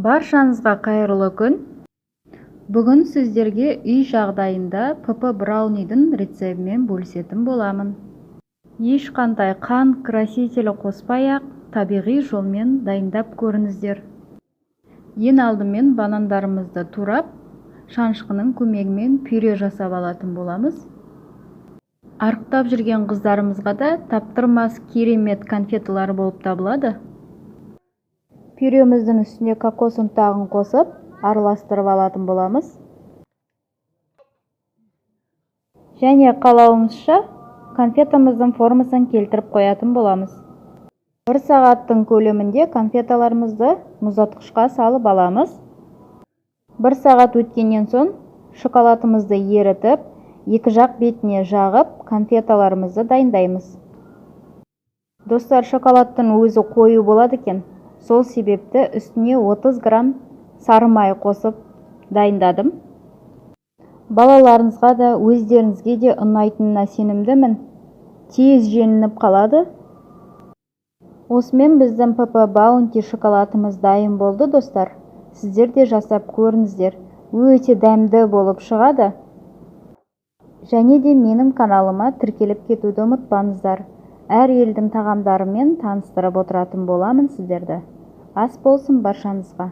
Баршаңызға қайырлы күн. Бүгін сіздерге үй жағдайында ПП браунидің рецебімен бөлісетін боламын. Ешқандай қант красителі қоспай-ақ табиғи жолмен дайындап көріңіздер. Ең алдымен банандарымызды турап, шанышқының көмегімен пюре жасап алатын боламыз. Арықтап жүрген қыздарымызға да таптырмас керемет конфеталар болып табылады. Пюреміздің үстіне кокос ұнтағын қосып, араластырып алатын боламыз. Және қалауымызша конфетамыздың формасын келтіріп қоятын боламыз. 1 сағаттың көлемінде конфеталарымызды мұздатқышқа салып аламыз. 1 сағат өткеннен соң шоколадымызды ерітіп, екі жақ бетіне жағып, конфеталарымызды дайындаймыз. Достар, шоколадтың өзі қою болады екен. Сол себепті үстіне 30 грамм сары май қосып дайындадым. Балаларыңызға да, өздеріңізге де ұнайтынына сенімдімін. Тез желініп қалады. Осымен біздің ПП Баунти шоколадымыз дайын болды, достар. Сіздер де жасап көріңіздер. Өте дәмді болып шығады. Және де менің каналыма тіркеліп кетуді ұмытпаңыздар. Әр елдің тағамдарымен таныстырып отыратын боламын сіздерді. Ас болсын баршаңызға.